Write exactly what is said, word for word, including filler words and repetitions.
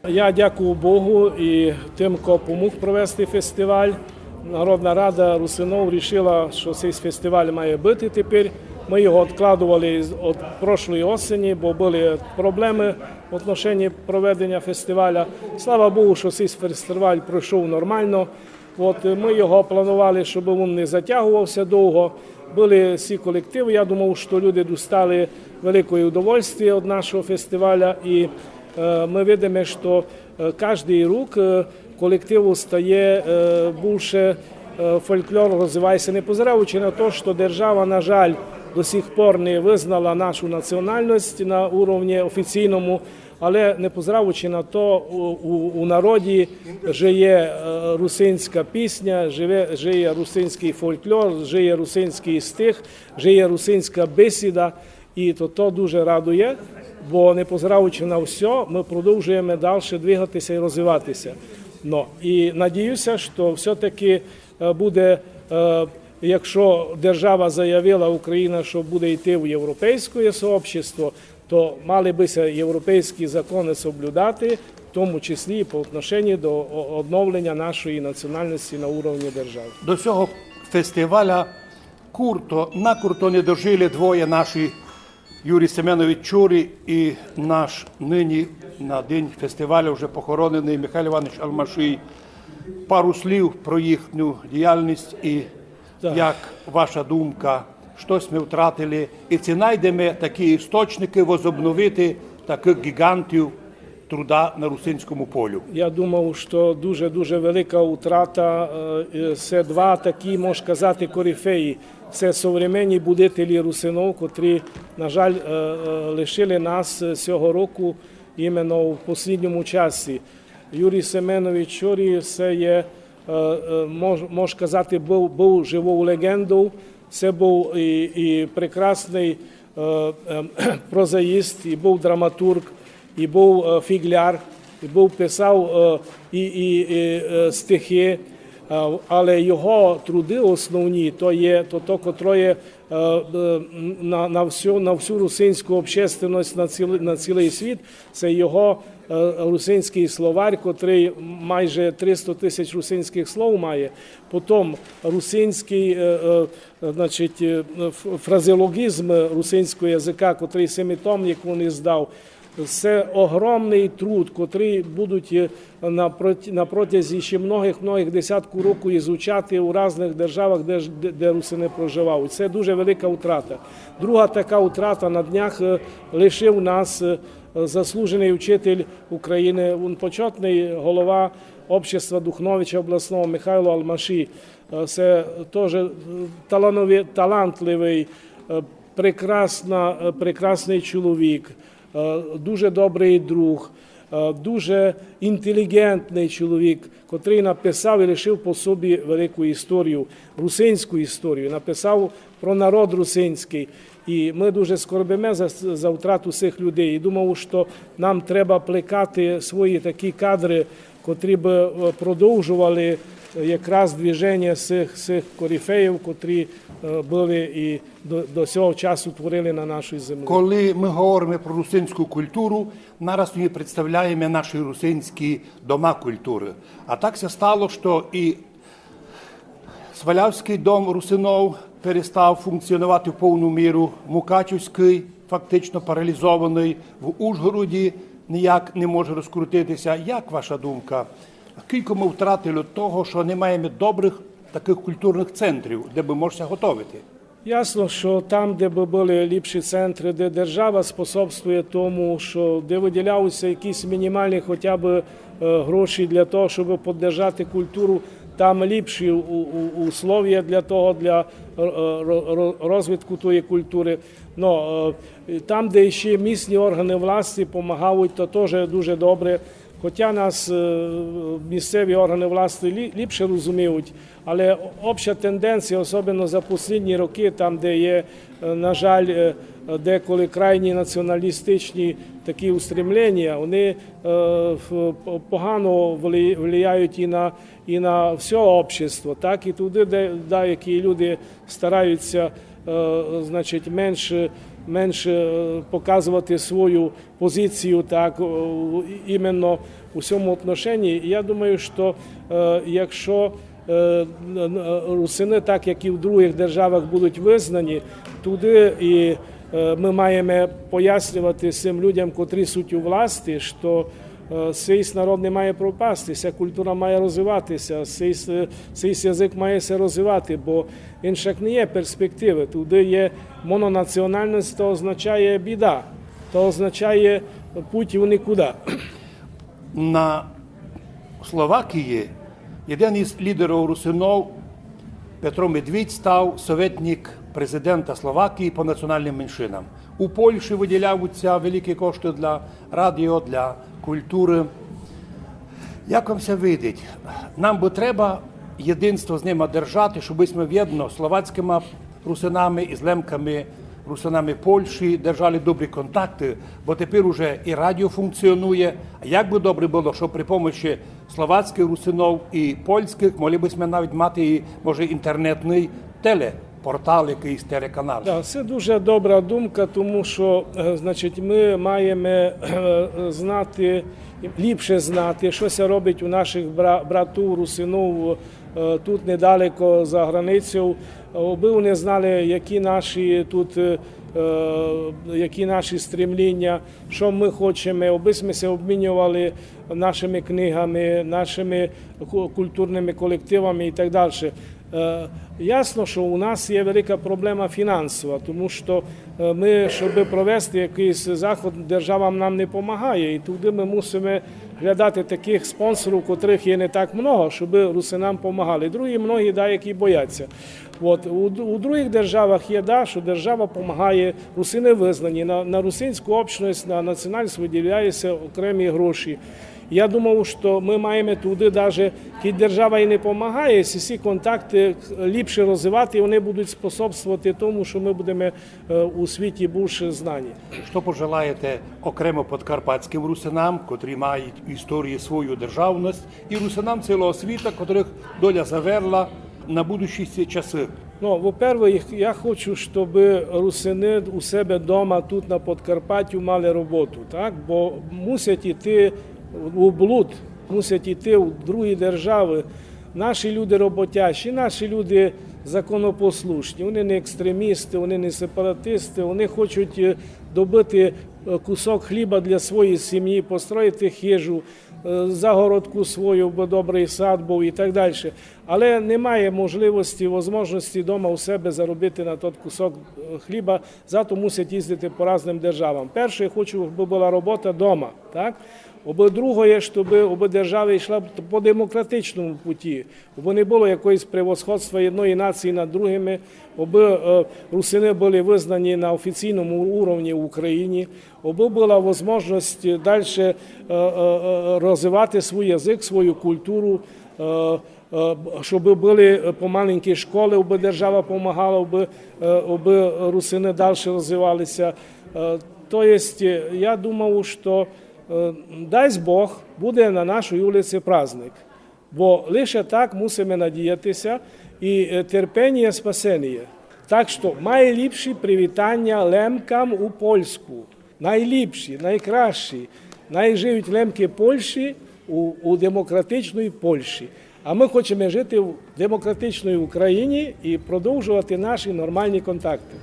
Я дякую Богу і тым, ко помуг провести фестиваль. Народна рада русинов рішила, што сей фестиваль має быти тепер. Мы його одкладовали з-, од прошлої осені, бо были проблемы в отношенні проведеня фестиваля. Слава Богу, што сей фестиваль пройшов нормално. От, е, мы його планували, щоб він не затягувався довго. Были всі колективы. Я думав, што люди достали великоє удовольствие од нашого фестиваля. І, е, мы видиме, што, е, каждый рік, е, колективу стає, е, бульше, е, фольклор розвивається, не позираючи на то, што держава, на жаль, до сих пор не визнала нашу національность на уровні офіційному. Але не позираючи на то, у, у, у народі жиє, е, русинська пісня, живе, жиє русинськый фольклор, жиє русинськый стих, жиє русинська бесіда. І то, то дуже радує, бо не позираючи на всьо, мы продовжуєме дальше двигатися і розвиватися. Но, і надію ся, што всьо-таки, е, буде, е, якщо держава заявила, Україна, што буде йти в європейське сообщество, то мали бы ся європейські законы соблюдати, в тому числі і по отношенню до о-, одновлення нашої національности на уровні державы. До сього фестиваля курто, накурто не дожили двоє наші, Юрій Семенович Чурі і наш нині на день фестиваля вже похороненый Михайло Іванович Алмашій. Пару слів про їхню діяльность і Так. Як ваша думка, што сьме втратили, і ци найдеме такі істочникы возобновити такых гіґантів труда на русинському полю? Я думав, што дуже-дуже велика утрата, е, е, се два такі, мож казати, корифеї. Се современні будителі русинов, котрі, на жаль, е, е, лишили нас, е, сього року, іменно в послідньому часі. Юрій Семенович Чурі, се є, е, е, мож, мож казати, быв, быв живов леґендов. Се быв і, і прекрасный, е, е, прозаїст, і быв драматурґ, і быв, е, фіґляр, і быв писав, е, і, і, і, е, стихи. Е, але його труды основні, то є то, то, котроє, е, е, на, на всю, на всю русинську общественность, на цілый, на цілый світ. Се його, е, русинськый словарь, котрый майже триста тисяч русинськых слов має. Потом русинськый, е, е, значить, е, ф-, фразеологізм русинського языка, котрый семитомник він издав. Се огромный труд, котрый будуть, е, на прот-, на протязі ще многых-многых десятку року изучати у разных державах, де ж, де, де русины проживають. Се дуже велика утрата. Друга така утрата: на днях, е, лишив нас, е, заслуженый учитель Україны, він почетный голова общества Духновича обласного Михайло Алмаші. Е, се тоже, е, таланови-, талантливый, е, прекрасна, е, прекрасный чоловік, е, дуже добрый друг, е, дуже інтеліґентный чоловік, котрый написав і лишив по собі велику історію, русинську історію, написав про народ русинськый. І мы дуже скорбиме за, за втрату сих людей. І думав, што нам треба плекати свої такі кадры, котрі бы, е, продовжовали, е, якраз движеня сих, сих корифеїв, котрі, е, были і до, до сього часу творили на нашій землі. Коли мы говориме про русинську культуру, нараз мы представляєме наші русинські дома культуры. А так ся стало, што і Свалявськый дом русинов перестав функціоновати в повну міру, Мукачівськый фактично паралізованый, в Ужгороді ніяк не може розкрутити ся. Як ваша думка? Кілько мы втратили од того, што не маєме добрых такых культурных центрів, де бы мож ся готовити? Ясно, што там, де бы были ліпші центры, де держава способствує тому, што де выділяють ся якісь мінімалні хотя бы, е, гроші для того, щоб поддержати культуру, там ліпші у, у, условія для того, для, е, ро-, ро-, розвитку тої культуры. Но, е, там, де ще місні органы власти помагають, то тоже дуже добре. Хотя нас, е, місцеві органы власти лі-, ліпше розуміють, але обща тенденція, особенно за послідні рокы, там, де є, е, на жаль, е, деколи крайні націоналістичні такі устремлення, вони, е, в-, по-, погано вли-, влияють і на, і на всьо общество, так? І туды, де деякі люди старають ся, е, значить, менш, е, менш, е, показовати свою позицію, так, о, іменно у сьому отношенні. Я думаю, што, е, якщо, е, н-, н-, русины, так як і в другых державах, будуть визнані, туды і, е, мы маєме пояснювати сим людям, котрі суть у власти, што, е, сей народ не має пропасти, ся культура має розвивати ся, сей с-, сей язык має ся розвивати, бо иншак не є перспективы. Туды є мононаціональность, то означає біда, то означає путь у никуда. На Словакії єден из лідерів русинов Петро Медвідь став советник президента Словакії по національным меншинам. У Польщі выділяються великі кошты для радіо, для культуры. Як вам ся видить? Нам бы треба єдинство з нима держати, щоб мы вєдно словацькыма русинами і з лемками, русинами Польщі держали добрі контакты, бо тепер уже і радіо функціонує. А як бы добре было, щоб при помощи словацькых русинов і польськых могли бы сьме навіть мати і, може, інтернетный телепортал, якыйсь телеканал. Да, се дуже добра думка, тому што, е, значить, мы маєме, е, знати, ліпше знати, што ся робить у нашых бра-, братув, русинов, е, тут недалеко за границею, обы они знали, які наші тут, е, е, які наші стремління, што мы хочеме, обы сьме ся обміньовали нашыми книгами, нашыми ку-, культурными колективами і так дальше. Е, ясно, што у нас є велика проблема фінансова, тому што, е, мы, щоб провести якыйсь заход, держава нам не помагає, і туды мы мусиме глядати такых спонсорів, котрых є не так много, щоб русинам помагали. Другі многі даякі бояться. От, у, у другых державах є, да, што держава помагає, русины визнані, на, на русинську общность, на національность выділяються окремі гроші. Я думав, што мы маєме туды, даже кідь держава і не помагає, сі, сі контакты ліпше розвивати, і они будуть способствовати тому, што мы будеме, е, у світі бульше знані. Што пожелаєте окремо подкарпатськым русинам, котрі мають в історії свою державность, і русинам цілого світа, котрых доля заверла на будущі ці часы? Ну, во-первых, я хочу, щоб русины у себе дома, тут на Подкарпаттю, мали роботу, так? Бо мусять іти у блуд, мусять іти в другі державы. Наші люди роботящі, наші люди законопослушні, вони не екстремісты, вони не сепаратисты, вони хочуть, е, добити, е, кусок хліба для своєї сім'ї, построїти хижу, е, загородку свою, бо добрый сад быв і так дальше. Але немає можливости, возможности дома у себе заробити на тот кусок, е, хліба, зато мусять їздити по разным державам. Перше, я хочу, обы была робота дома, так? Обы другоє, щоб, обы держава йшла по демократичному путі, обы не было якогось превосходства єдної нації над другыми, обы, е, русины были визнані на офіційному уровні в Україні, обы была возможность дальше, е, е, е, розвивати свій язык, свою культуру, е, е, щоб были, е, помаленькі школы, обы держава помагала, обы, е, обы русины дальше розвивалися. Е, то єсть, е, я думав, што, е, дасть Бог, буде на нашій улиці праздник. Бо лише так мусиме надіяти ся, і, е, терпеніє спасеніє. Так што найліпші привітаня лемкам у Польську. Найліпші, найкращі. Най живуть лемкы Польщі у, у демократичній Польщі. А мы хочеме жити в демократичній Україні і продовжовати наші нормалні контакты.